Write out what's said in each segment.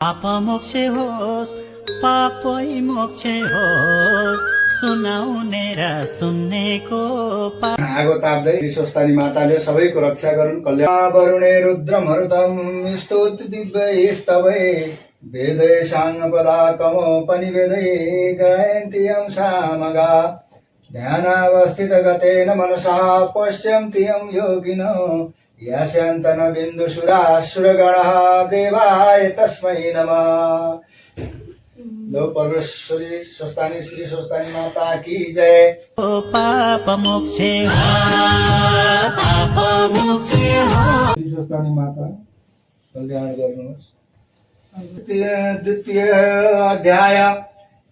पाप मोक्ष होस् पापै मोक्ष होस् सुनाउने र सुन्नेको आगो ताप्दै स्वस्तानी माताले सबैको रक्षा गरून्। कल्याण वरुणे रुद्र मरुतम स्तोत्र दिव्य स्तवै वेदै साङ्गपदाकमो पनिवेदै गायन्ति यं सामगा ध्यानावस्थित गतेन मनसा पश्यन्ति यं योगिनो यास्यन्तन बिन्दुसुरासुरगणः देवाय तस्मै नमः। लो परमेश्वरी स्वस्तानी श्री स्वस्तानी माता की जय। पाप मोक्ष श्री स्वस्तानी माता कल्याण गर्नुहोस्। द्वितीय अध्याय।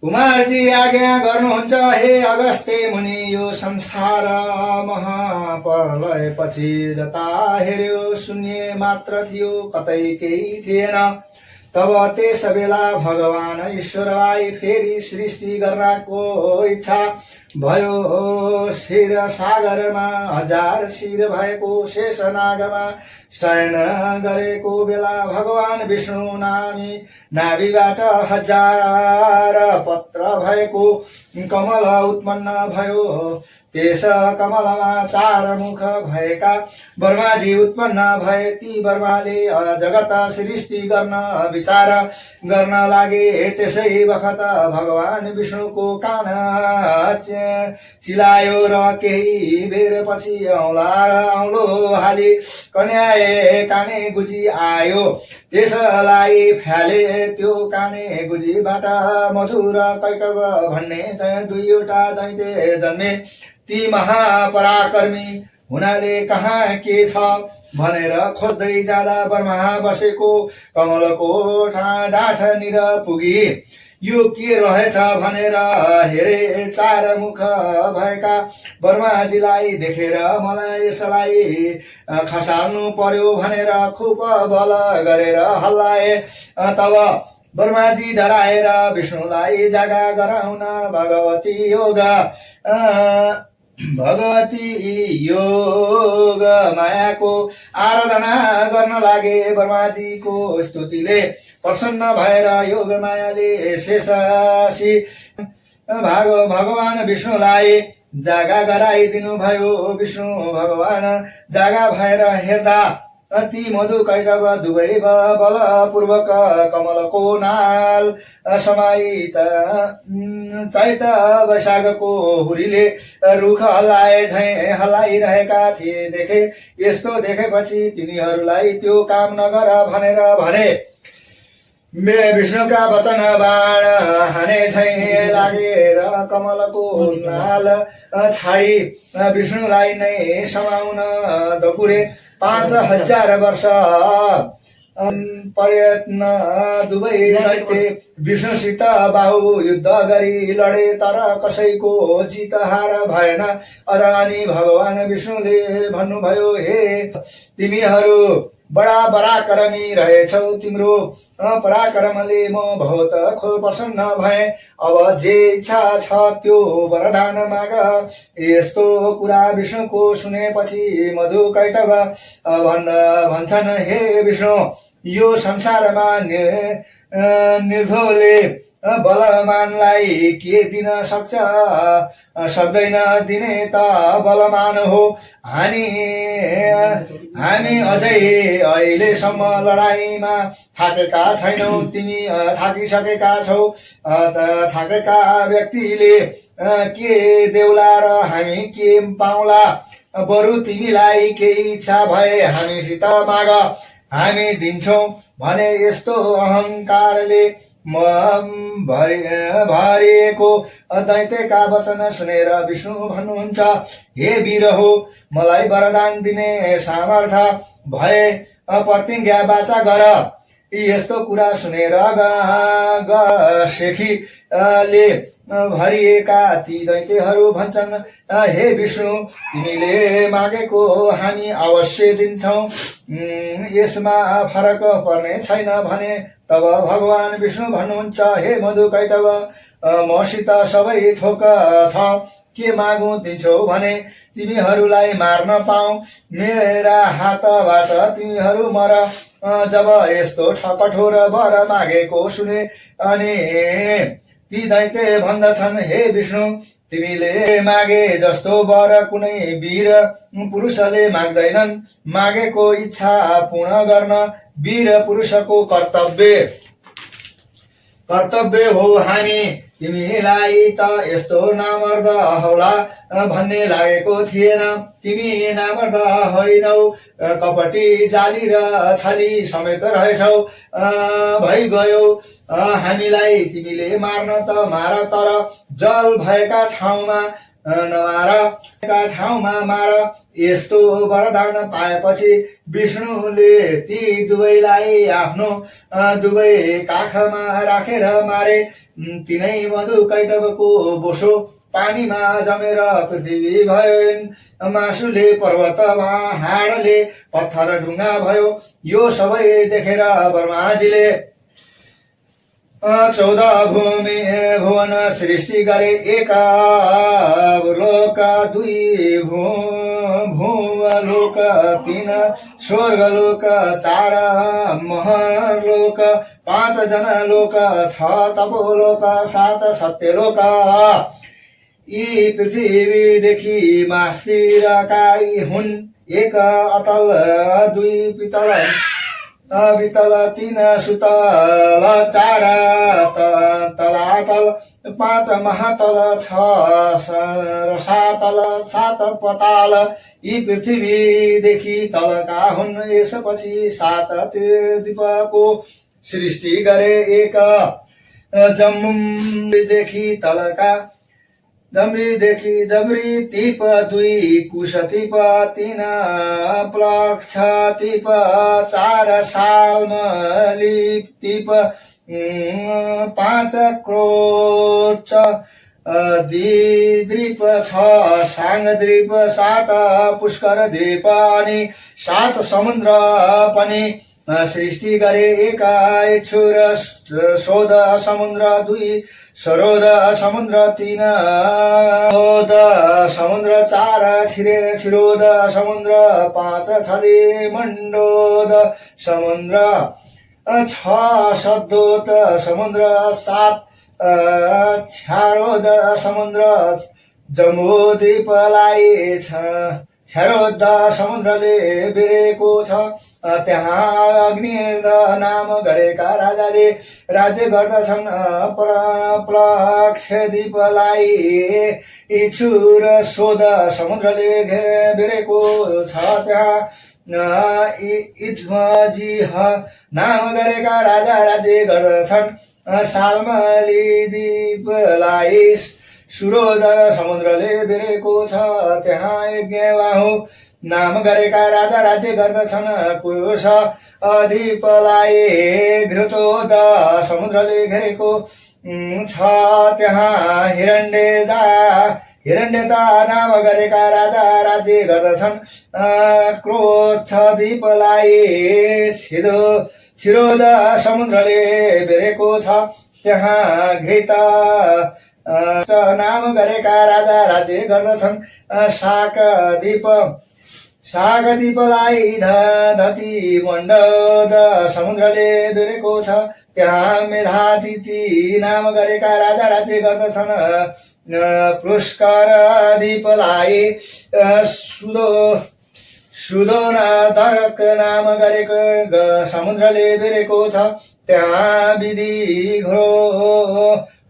कुमारजी आज्ञा गर्नुहुन्छ हे अगस्त्य मुनि, यो संसार महाप्रलय पछि जता हेर्यो शून्य मात्र थियो, कतै केही थिएन। तब त्यस बेला भगवान ईश्वरलाई फेरि सृष्टि गर्नको इच्छा भयो। शिर सागरमा हजार शिर भएको शेषनागमा शयन गरेको बेला भगवान विष्णु नाभिबाट हजार पत्र भएको कमल उत्पन्न भयो। त्यस कमलमा चार मुख भएका ब्रह्माजी उत्पन्न भए। ती ब्रह्माले जगत सृष्टि गर्न विचार गर्न लागे। त्यसै बखत भगवान विष्णुको कान चिलायो र केही बेर पछि औलो हाली कन्याए काने गुजी आयो। त्यसलाई फ्याले त्यो काने गुजीबाट मधुर कैटव भन्ने दुईवटा दैत्य जन्मे। ती महापराक्रमी हुनाले कहाँ के छ भनेर खोज्दै जाँदा ब्रह्मा बसेको कमलको डाँठनिर पुगी। यो के रहेछ भनेर हेरे। चार मुख भएका ब्रह्माजीलाई देखेर मलाई यसलाई खसाल्नु पर्यो भनेर खुब बल गरेर हल्लाए। तब ब्रह्माजी डराएर विष्णुलाई जागा गराउन भगवती योग मायाको आराधना गर्न लागे। ब्रह्माजीको स्तुतिले प्रसन्न भएर योग मायाले शेषासी भगवान विष्णुलाई जागा गराइदिनु भयो। विष्णु भगवान जागा भएर हेर्दा ती मधु कैटव दुवै बलपूर्वक कमलको नाल समाई चैत वैशाखको हुरीले रुख हल्लाए झैं हल्लाइरहेका थिए देखे। यस्तो देखेपछि तिनीहरूलाई त्यो काम नगर भनेर भने। विष्णुका वचन बाण हाने झैं लागेर कमलको नाल छाडी विष्णुलाई नै समाउन दगुरे। 5000 वर्ष प्रयत्न दुवै दैत्य विष्णुसित बाहु युद्ध गरी लडे, तर कसैको जित हार भएन। अदानी भगवान विष्णुले भन्नुभयो, हे तिमीहरू बडा पराक्रमी रहेछौ। तिम्रो पराक्रमले म बहुत प्रसन्न भए। अब जे इच्छा छ त्यो वरदान माग। यस्तो कुरा विष्णुको सुनेपछि मधु कैटव भन्छन्, हे विष्णु, यो संसारमा निर्धोले बलमानलाई के दिन सक्दैन। दिने त बलमान हो। हामी अझै अहिलेसम्म लडाईँमा थाकेका छैनौ। तिमी थाकिसकेका छौ। थाकेका व्यक्तिले के देउला र हामी के पाउला। बरु तिमीलाई केही इच्छा भए हामीसित माग, हामी दिन्छौ भने। यस्तो अहंकारले भरिएको दैत्यका वचन सुनेर विष्णु भन्नुहुन्छ, हे वीर हो, मलाई वरदान दिने सामर्थ्य भए प्रतिज्ञा वाचा गर। यस्तो कुरा सुनेर शेखीले भरिएका ती दैत्यहरू भन्छन् हे विष्णु तिमीले मागेको हामी अवश्य दिन्छौँ यसमा फरक पर्ने छैन भने तब भगवान विष्णु भन्नुहुन्छ हे मधुकैटभ मसित सबै थोक छ के मागु दिन्छौ भने तिमीहरूलाई मार्न पाऊ मेरा हातबाट तिमीहरू मर जब यस्तो कठोर वर मागेको सुने अनि ती दैत्य भन्दछन् हे विष्णु तिमीले मागे जस्तो वर कुनै वीर पुरुषले माग्दैनन् मागेको इच्छा पूर्ण गर्न वीर पुरुषको कर्तव्य हो हामी तिमीलाई त यस्तो नामर्द होला भन्ने लागेको थिएन तिमी नामर्द होइनौ कपटी जाली र छली समेत रहेछौ भइगयो हामीलाई तिमीले मार्न त मार तर जल भएका ठाउँमा नमार मार यस्तो वरदान पाएपछि विष्णुले ती दुवैलाई आफ्नो दुवै काखमा राखेर मारे तिनै मधुकैटभको बोसो पानीमा जमेर पृथ्वी भयो मासुले पर्वत हाडले पत्थर ढुङ्गा भयो यो सबै देखेर ब्रह्माजीले 14 भुवन सृष्टि गरे एक लोक दुई भूलोक 3 स्वर्गलोक 4 महलोक 5 जनलोक 6 तपोलोक 7 सत्यलोक यी पृथ्वीदेखि मास्तिरका हुन् 1 अतल 2 पितल वितल 3 सुतल 4 तलातल 5 महातल 6 रसातल 7 पताल यी पृथ्वीदेखि तलका हुन् यसपछि 7 द्वीपको सृष्टि गरे 1 जम्बुदेखि तलका जम्री तीप 2 कुश तीप 3 प्लक्ष तीप 4 सालमलिप तीप 5 क्रोच द्वीप 6 साङ्गद्वीप 7 पुष्कर द्वीप अनि 7 समुद्र पनि सृष्टि गरे 1 इक्षुर शोध समुद्र 2 सरोद समुद्र 3 ओद समुद्र 4 क्षीरोद समुद्र 5 छदे मण्डोद समुद्र 6 सद्दोत समुद्र 7 छ्यारोद समुद्र जम्बूद्वीपलाई छ्यारोद समुद्रले बेरेको छ त्यहाँ अग्निर्द नाम गरेका राजाले राज्य गर्दछन् प्लक्षद्वीपलाई इक्षुर शोध समुद्रले बेरेको छ त्यहाँ इद्मजिह नाम गरेका राजा राज्य गर्दछन् सालमली द्वीपलाई सुरोधर समुद्रले बेरेको छ त्यहाँ यज्ञवाहु नाम गरेका राजा राज्य गर्दछन् कुश द्वीपलाई घृतोद समुद्रले घेरेको छ त्यहाँ हिरण्यता नाम गरेका राजा राज्य गर्दछन् क्रोध द्वीपलाई क्षीरोद समुद्रले बेरेको छ त्यहाँ घृत नाम गरेका राजा राज्य गर्दछन् शाकद्वीपलाई धती मण्डोद समुद्रले बेरेको छ त्यहाँ मेधातिथि नाम गरेका राजा राज्य गर्दछन् पुष्कर द्वीपलाई सुदोनादक नाम गरेको समुद्रले बेरेको छ त्यहाँ विधि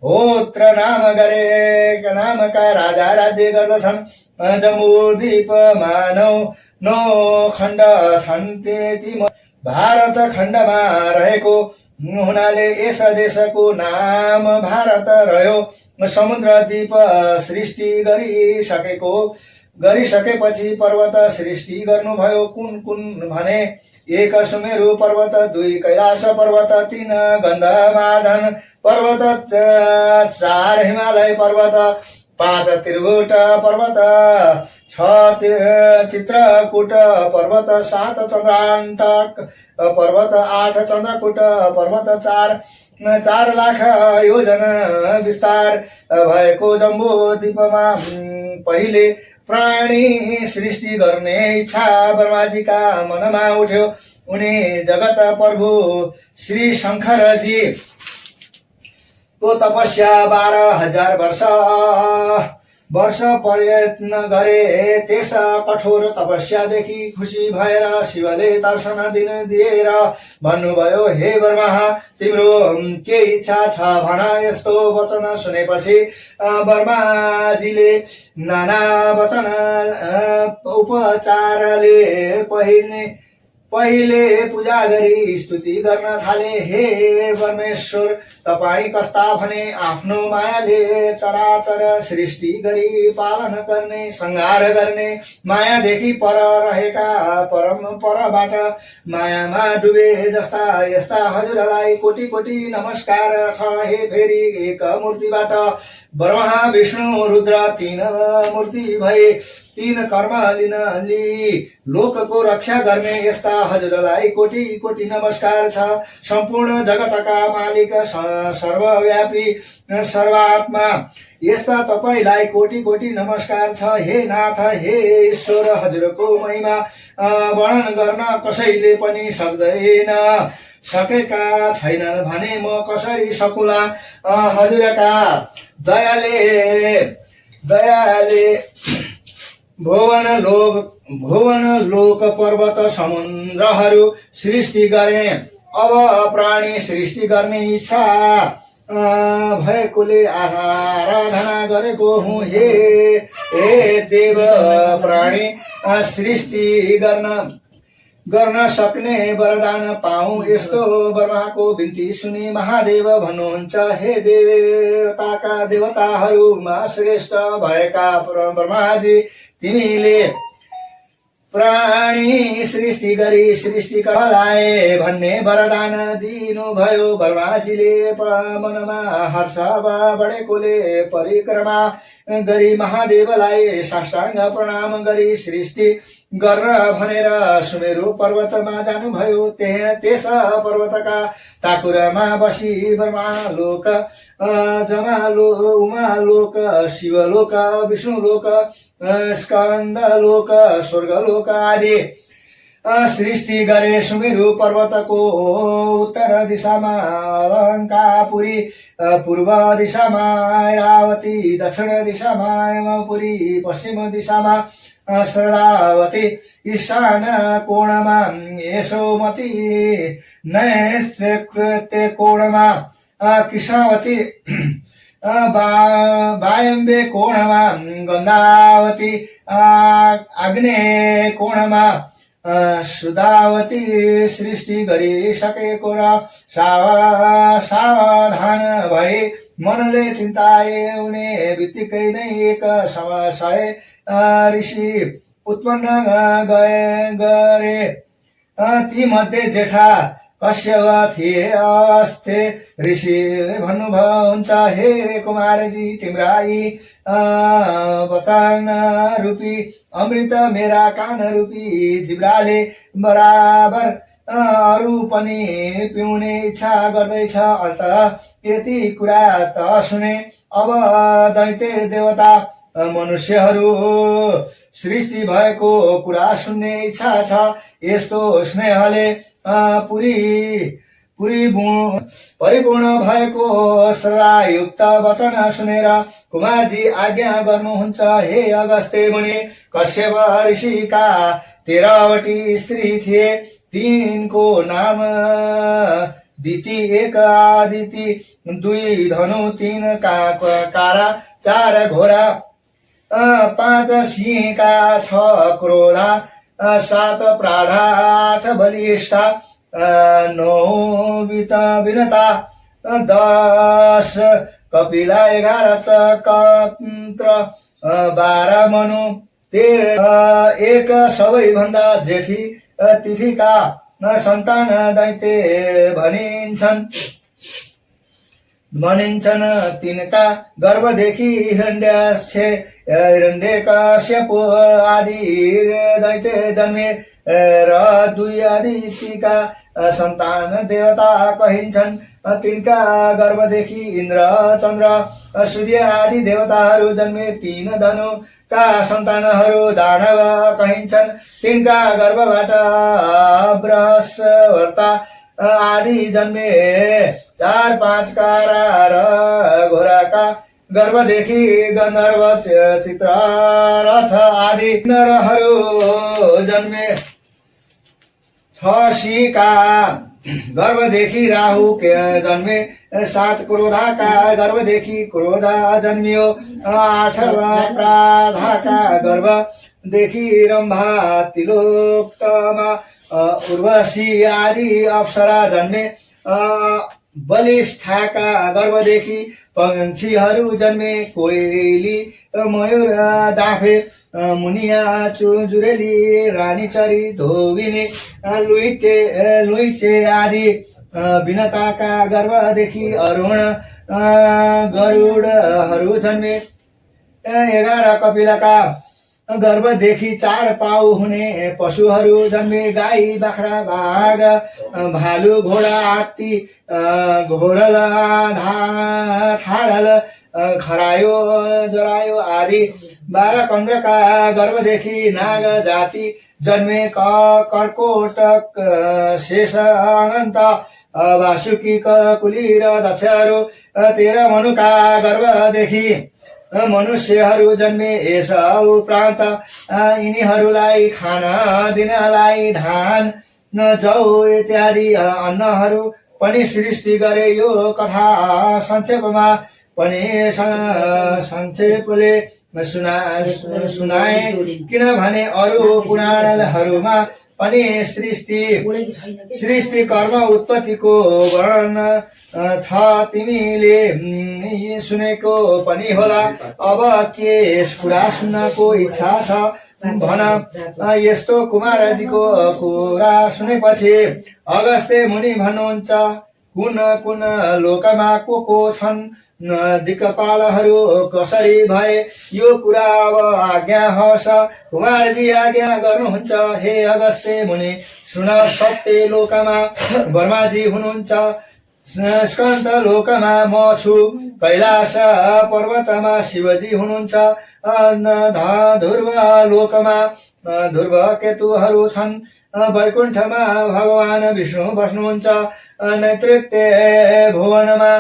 होत्र नाम गरेका नामका राजा राज्य गर्दछन् जम्बूद्वीपमा 9 खण्ड छन् त्यति भारत खण्डमा रहेको हुनाले यस देशको नाम भारत रह्यो समुद्र द्वीप सृष्टि गरिसकेपछि पर्वत सृष्टि गर्नुभयो कुन कुन भने एक सुमेरु पर्वत, 2 कैलाश पर्वत, 3 गन्धमादन पर्वत, 4 हिमालय पर्वत, 5 त्रिकुट पर्वत, 6 चित्रकूट पर्वत, 7 चन्द्रान्तक पर्वत, 8 चन्द्रकूट पर्वत, 4 लाख योजना विस्तार भएको जम्बू द्वीपमा पहिले प्राणी सृष्टि गर्ने इच्छा ब्रह्माजीका मनमा उठ्यो। उनी जगत प्रभु श्री शङ्करजी को तपस्या 12,000 वर्ष प्रयत्न गरे। त्यस कठोर तपस्यादेखि खुसी भएर शिवले दर्शन दिएर भन्नुभयो, हे ब्रह्मा, तिम्रो के इच्छा छ भन। यस्तो वचन सुनेपछि ब्रह्माजीले नाना वचन उपचारले पहिले पूजा गरी स्तुति गर्न थाले। हे परमेश्वर, तपाई कस्ता भने आफ्नो मायाले चराचर सृष्टि गरी पालन गर्ने, संहार गर्ने, मायादेखि पर रहेका परम परबाट मायामा डुबे जस्ता यस्ता हजुरलाई कोटि कोटि नमस्कार छ। हे फेरि एक मूर्तिबाट ब्रह्मा विष्णु रुद्र 3 मूर्ति भए। 3 कर्म लिई लोकको रक्षा गर्ने यस्ता हजुरलाई कोटि कोटि नमस्कार छ। सम्पूर्ण जगतका मालिक सर्वव्यापी सर्वात्मा यस्ता तपाईलाई कोटि कोटि नमस्कार छ। हे नाथ, हे ईश्वर, हजुरको महिमा वर्णन गर्न कसैले पनि सकेका छैनन् भने म कसरी सकुला। हजुरका दयाले भुवन लोक पर्वत समुद्रहरू सृष्टि गरे। अब प्राणी सृष्टि गर्ने इच्छा भएकोले आराधना गरेको हुँ। हे देव, प्राणी सृष्टि गर्न सक्ने वरदान पाऊ। यस्तो ब्रह्माको बिन्ती सुनि महादेव भन्नुहुन्छ, हे देवताका देवताहरूमा श्रेष्ठ भएका ब्रह्माजी, तिमीले प्राणी सृष्टि गरी सृष्टि कहलाए भन्ने वरदान दिनुभयो। ब्रह्माजीले मनमा हर्ष बढेकोले परिक्रमा गरी महादेवलाई साष्टाङ्ग प्रणाम गरी सृष्टि गर्न भनेर सुमेरु पर्वतमा जानुभयो। त्यस पर्वतका टाकुरमा बसी ब्रह्मालोक, उमालोक, शिवलोक, विष्णुलोक, स्कन्दलोक, स्वर्गलोक आदि सृष्टि गरे। सुमेरु पर्वतको उत्तर दिशामा अलङ्कापुरी, पूर्व दिशामा ऐरावती, दक्षिण दिशामा यमपुरी, पश्चिम दिशामा श्रद्धावती, ईशान कोणमा यशोमती, नैऋत्य कोणमा कृष्णावती, वायम्बे कोणमा गन्धावती, आग्नेय कोणमा सुधावती सृष्टि गरिसकेको र सावधान भए मनले चिन्ताए हुने बित्तिकै नै एक समय ऋषि उत्पन्न गरे। ती मध्ये जेठा कश्यप थिए। अस्थे ऋषि भन्नुहुन्छ, हे कुमारजी, तिम्रा यी वचन रूपी अमृत मेरा कान रूपी जिब्राले बराबर अरू पनि पिउने इच्छा गर्दैछ। अन्तत यति कुरा त सुने। अब दैत्य देवता मनुष्यहरू सृष्टि भएको कुरा सुन्ने इच्छा छ। यस्तो स्नेहले परिपूर्ण भएको श्रद्धायुक्त वचन सुनेर कुमारजी आज्ञा गर्नुहुन्छ, हे अगस्त्य मुनि, कश्यप ऋषिका 13वटी स्त्री थिए। 3को नाम दिति, 1 आदिति, 2 धनु, 3 कारा, 4 घोडा, 5 सिंहका, 6 क्रोधा, 7 प्राधा, 8 बलिष्ठा, 9 विनता, 10 कपिला, 11 चकन्त्र, 12 मनु, 1 सबैभन्दा जेठी तिथिका न सन्तान दैत्य भनिन्छन् तिनका गर्भदेखि हिरण्यकश्यप आदि दैत्य जन्मे र दुई आदित्यका सन्तान देवता कहिन्छन् तिनका गर्भदेखि इन्द्र चन्द्र सूर्य आदि देवताहरू जन्मे तीन धनुका सन्तानहरू दानव कहिन्छन् तिनका गर्भबाट बृहस्पति आदि जन्मे 4-5 कारा र घोडाका गर्भदेखि गन्धर्व चित्ररथ आदि नरहरू जन्मे 6 शिका गर्भदेखि राहु जन्मे 7 क्रोधाका गर्भदेखि क्रोध जन्मियो 8 प्राधाका गर्भदेखि रम्भा तिलोत्तमा उर्वशी आदि अप्सरा जन्मे बलिष्ठाका गर्भदेखि पंक्षीहरू जन्मे कोइली मयूर डाँफे मुनिया जुरेली रानीचरी धोबिनी लुइचे आदि विनताका गर्भदेखि अरुण गरुडहरू जन्मे 11 कपिलका गर्भदेखि 4 पाउ हुने पशुहरू जन्मे गाई बाख्रा बाघ भालु घोडा हात्ती घोरल थाडल खरायो जरायो आदि 12 कन्द्रका गर्भदेखि नाग जाति जन्मे कर्कोटक शेष अनन्त वासुकी कुली र दक्षहरू 13 मनुका गर्भदेखि मनुष्यहरू जन्मे यस उपरान्त यिनीहरूलाई खान दिनलाई धान जौ इत्यादि अन्नहरू पनि सृष्टि गरे। यो कथा संक्षेपमा पनि संक्षेपले सुनाए किनभने अरू पुराणहरूमा पनि सृष्टि कर्म उत्पत्तिको वर्णन छ तिमीले सुनेको पनि होला। अब के कुरा सुन्नको इच्छा छ भन। यस्तो कुमारजीको कुरा सुनेपछि अगस्त्य मुनि भन्नुहुन्छ कुन कुन लोकमा को छन् दिक्पालहरू कसरी भए यो कुरा अब आज्ञा होस्। कुमारजी आज्ञा गर्नुहुन्छ। हे अगस्त्य मुनि सुन। सत्य लोकमा ब्रह्माजी हुनुहुन्छ। स्कन्द लोकमा म छु। कैलाश पर्वतमा शिवजी हुनुहुन्छ। ध्रुव लोकमा ध्रुव केतुहरू छन्। वैकुण्ठमा भगवान विष्णु बस्नुहुन्छ। नैतृत्य भुवनमा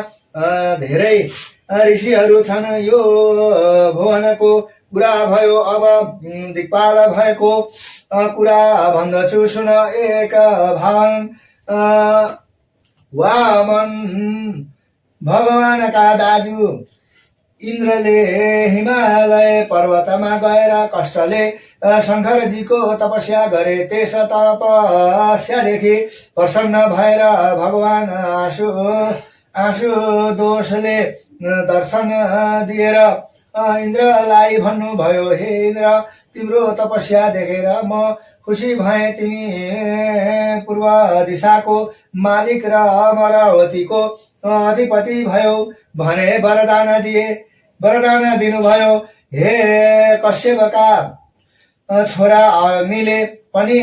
धेरै ऋषिहरू छन्। यो भुवनको कुरा भयो। अब दिक्पाल भएको कुरा भन्दछु सुन। एक वामन भगवानका दाजु इन्द्रले हिमालय पर्वतमा गएर कष्टले शङ्करजीको तपस्या गरे। त्यस तपस्यादेखि प्रसन्न भएर भगवान आशु दोषले दर्शन दिएर इन्द्रलाई भन्नुभयो हे इन्द्र तिम्रो तपस्या देखेर म खुसी भए। तिमी पूर्व दिशाको मालिक र अमरावतीको अधिपति भयो भने वरदान दिनुभयो। हे कश्यपका छोरा अग्निले पनि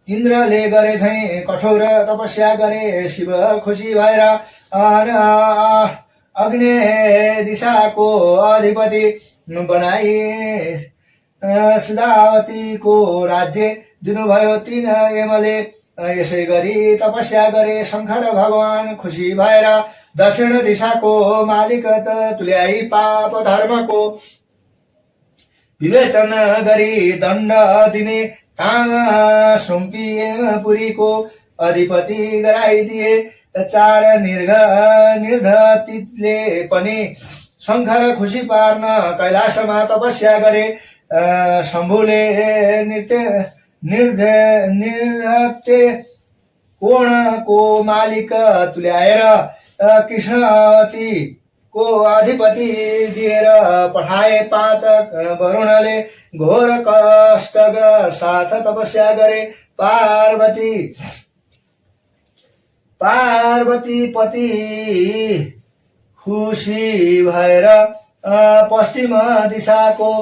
इन्द्रले गरे झैं कठोर तपस्या गरे। शिव खुसी भएर अग्नि दिशाको अधिपति बनाई सुदावतीको राज्य दिनुभयो। 3 यमले यसै गरी तपस्या गरे। शङ्कर भगवान खुसी भएर दक्षिण दिशाको मालिक तुल्याई पाप धर्मको विवेचन गरी दण्ड दिने काम सुम्पी यमपुरीको अधिपति गराइदिए। 4 निर्धतिले पनि शङ्कर खुसी पार्न कैलाशमा तपस्या गरे। शम्भुले निर्धत्य कोणको मालिक तुल्याएर कृष्णवतीको अधिपति दिएर पठाए। 5 वरुणले घोर कष्ट साथ तपस्या गरे। पार्वती पति खुसी भएर पश्चिम दिशाको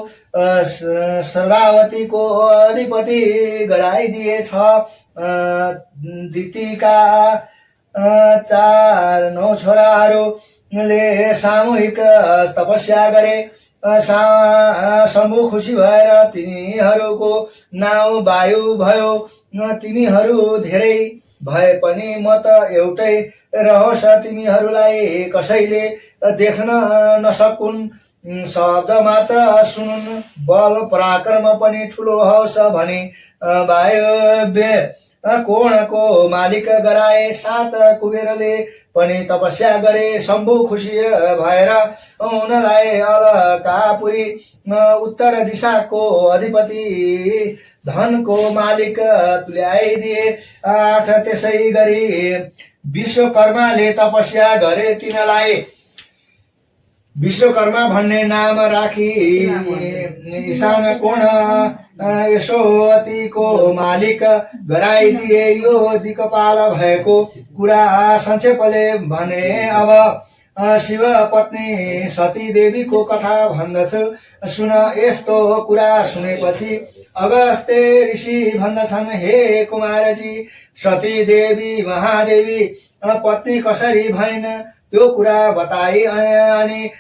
सदावतीको अधिपति गराइदिएछ। दितिका 4-9 छोराहरूले सामूहिक तपस्या गरे। शम्भु खुसी भएर तिनीहरूको नाउँ वायु भयो। तिमीहरू धेरै भए पनि म त एउटै रहोस्, तिमीहरूलाई कसैले देख्न नसकुन्, शब्द मात्र सुनुन्, बल पराक्रम पनि ठुलो होस् भनी वायव्य कोणको मालिक गराए। 7 कुबेरले पनि तपस्या गरे। शम्भु खुसी भएर उनलाई अलकापुरी उत्तर दिशाको अधिपति धनको मालिक तुल्याइदिए। 8 त्यसै गरी विश्वकर्माले तपस्या गरे। तिनलाई विश्वकर्मा भन्ने नाम राखी ईशान कोण यशोवतीको मालिक गराइदिए। यो दिक्पाल भएको कुरा संक्षेपले भने अब शिव पत्नी सती देवीको कथा भन्दछु, सुन। यस्तो कुरा सुनेपछि अगस्त्य ऋषि भन्दछन्, हे कुमारजी, सती देवी महादेवी पत्नी कसरी भइन् त्यो कुरा बताई अनि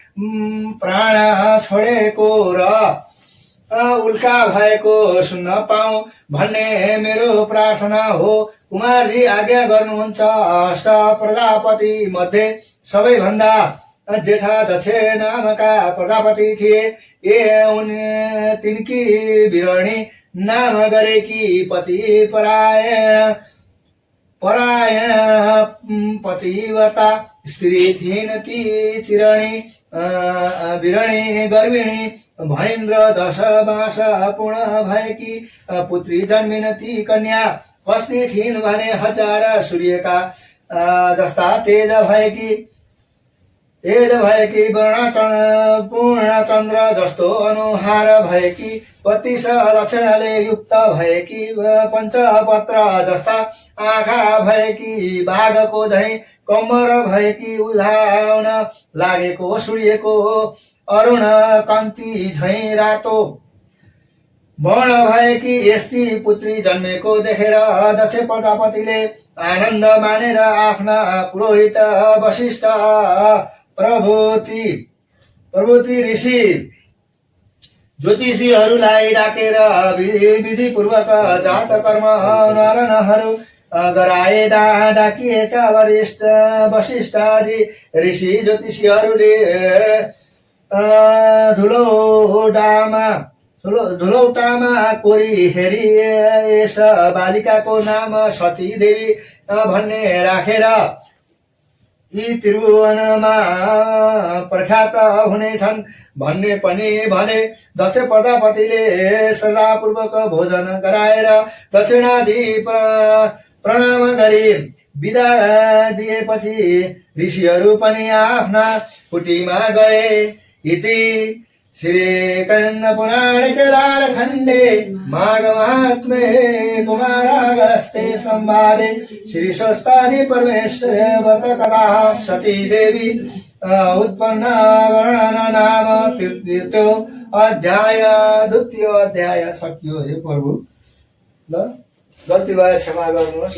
प्राण छोडेको र उल्का भएको सुन्न पाऊँ भन्ने मेरो प्रार्थना हो। कुमारजी आज्ञा गर्नुहुन्छ। 8 प्रजापति मध्ये सबैभन्दा जेठा दक्ष नामका प्रजापति थिए। तिनकी बिरणी नाम गरेकी पति परायण पतिव्रता स्त्री थिइन्। ती बिरणी गर्भिणी भइन् र 10 मास पूर्ण भएकी पुत्री जन्मिन। ती कन्या कस्ती थिइन् भने 1000 सूर्यका जस्ता तेज भएकी पूर्ण चन्द्र जस्तो अनुहार भएकी, 32 लक्षणले युक्त भएकी, पञ्चपत्र जस्ता आँखा भएकी, बाघको झैं कम्मर भएकी, उधाउन लागेको सूर्यको अरुण कान्ति झैं रातो वर्ण भएकी यस्ती पुत्री जन्मेको देखेर दक्ष प्रजापतिले आनन्द मानेर आफ्ना पुरोहित वशिष्ठ प्रभृति ऋषि ज्योतिषीहरूलाई डाकेर विधिपूर्वक जात कर्म नरनहरू गराए। डाकिएका वशिष्ठ आदि ऋषि ज्योतिषीहरूले धुलौटामा कोरी हेरी यस बालिकाको नाम सती देवी भन्ने राखेर यी त्रिभुवनमा प्रख्यात हुनेछन् भन्ने पनि भने। दक्ष प्रजापतिले श्रद्धापूर्वक भोजन गराएर दक्षिणादि प्रणाम गरी बिदा दिएपछि ऋषिहरू पनि आफ्ना कुटीमा गए। इति श्री कन्द पुराण केदार खण्डे माघ महात्म्ये कुमारागस्त्य संवादे श्री स्वस्तानि परमेश्वर व्रत कथा सती देवी उत्पन्न वर्णन नाम तृतीयो अध्याय। 2य अध्याय सकियो। हे प्रभु, ल गल्ती भयो क्षमा गर्नुहोस्।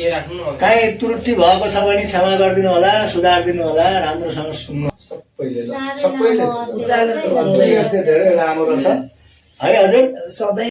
काहीँ त्रुटि भएको छ भने क्षमा गरिदिनु होला, सुधारिदिनु होला। राम्रोसँग सुन्नु सबैले धेरै लामो रहेछ है हजुर।